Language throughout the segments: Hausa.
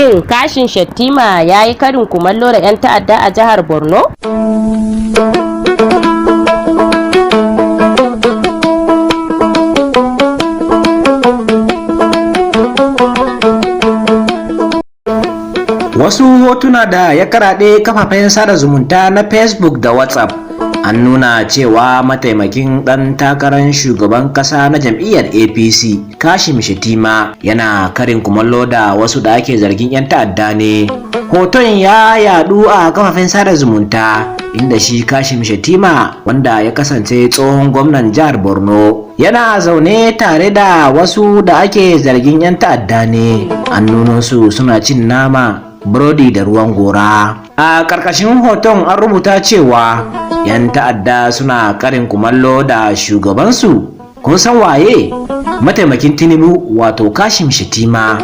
Shin Kashim Shettima ya yi karin kumallo da 'yan ta'adda a jihar Borno? Wasu hotuna da ya karaɗe kafafen sada zumunta na Facebook da WhatsApp an nuna cewa mataimakin ɗan takarar shugaban ƙasa na jam'iyyar APC, Kashim Shettima, yana karin kumallo da wasu da ake zargin 'yan ta'adda ne. Hoton ya yadu a kafafen sada zumunta inda shi Kashim Shettima, wanda ya kasance tsohon gwamnan jihar Borno, yana zaune tare da wasu da ake zargin 'yan ta'adda ne. An nuno su suna cin nama, burodi da ruwan gora. A ƙarƙashin hoton an rubuta cewa 'yan ta'adda suna karin kumallo da shugabansu. Kun san waye? Mataimakin Tinubu, wato Kashim Shettima.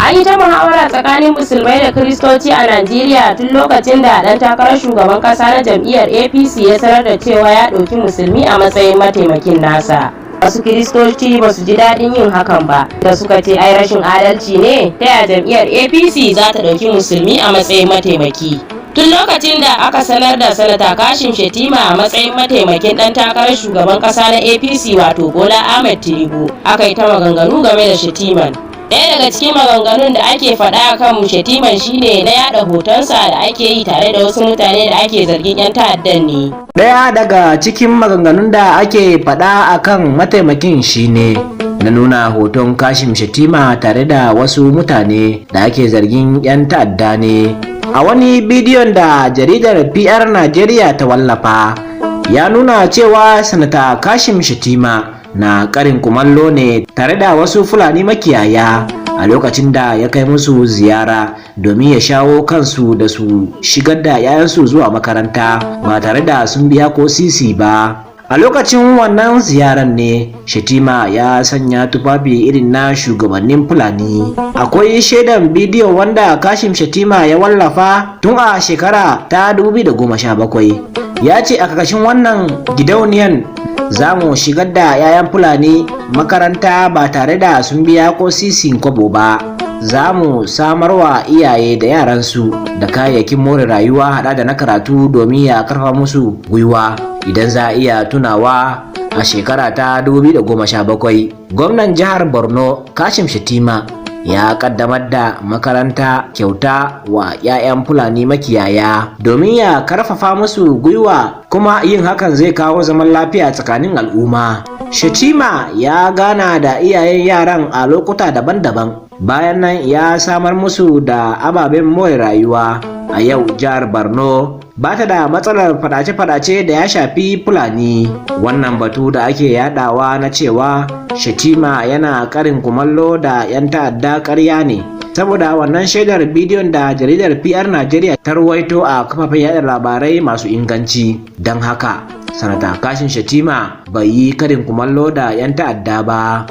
An yi ta muhawara tsakanin Musulmai da Kiristoci a Najeriya tun lokacin da ɗan takarar shugaban ƙasa na jam'iyyar APC ya sanar da cewa ya ɗauki Musulmi a matsayin mataimakin nasa. Wasu Kiristoci ba su ji daɗin yin hakan ba, da suka ce ai rashin adalci ne, ta ya jam'iyyar APC za ta ɗauki Musulmi a matsayin mataimaki. Tun lokacin da aka sanar da Sanata Kashim Shettima a matsayin mataimakin ɗan takarar shugaban ƙasa na APC, wato Bola Ahmed Tinubu, aka yi ta maganganu game da Shettiman. Ɗaya daga cikin maganganun da ake faɗa kan Shettiman shine na yada hotonsa da ake yi tare da wasu mutane da ake zargin 'yan ta'addan ne. Ɗaya daga cikin maganganun da ake faɗa a kan mataimakin shine na nuna hoton Kashim Shettima tare da wasu mutane da ake zargin 'yan ta'adda ne. A wani bidiyon da jaridar PR Najeriya ta wallafa, ya nuna cewa Sanata Kashim Shettima na karin kumallo ne tare da wasu Fulani makiyaya a lokacin da ya kai musu ziyara domin ya shawo kansu da su shigar da 'ya'yansu zuwa makaranta ba tare da sun biya ko sisi ba. A lokacin wannan ziyarar ne Shettima ya sanya tufafi irin na shugabannin Fulani. Akwai shaidan bidiyo wanda Kashim Shettima ya wallafa tun a shekara ta 2017. Ya ce a karkashin wannan gidauniyan za mu shigar da 'ya'yan Fulani makaranta ba tare da sun biya ko sisin kwabo ba. Za mu samarwa iyaye da yaransu da kayayyakin more rayuwa hada da na karatu domin ya karfa musu gwiwa. Idan za a iya tunawa, a shekara ta 2017 gwamnan jihar Borno Kashim Shettima ya kaddamar da makaranta kyauta wa 'ya'yan Fulani makiyaya domin ya karfafa musu gwiwa, kuma yin hakan zai kawo zaman lafiya tsakanin al'umma. Shettima ya gana da iyayen yaran a lokuta daban-daban, bayan nan ya samar musu da ababen more rayuwa. A yau jihar Borno ba ta da matsalar fadace-fadace da ya shafi Fulani. Wannan batu da ake yadawa na cewa Shettima yana karin kumallo da 'yan ta'adda karya ne, saboda wannan shaidar bidiyon da jaridar PR Najeriya ta ruwaito a kafafen yada labarai masu inganci. Don haka Sanata Kashim Shettima bai yi karin kumallo da 'yan ta'adda ba.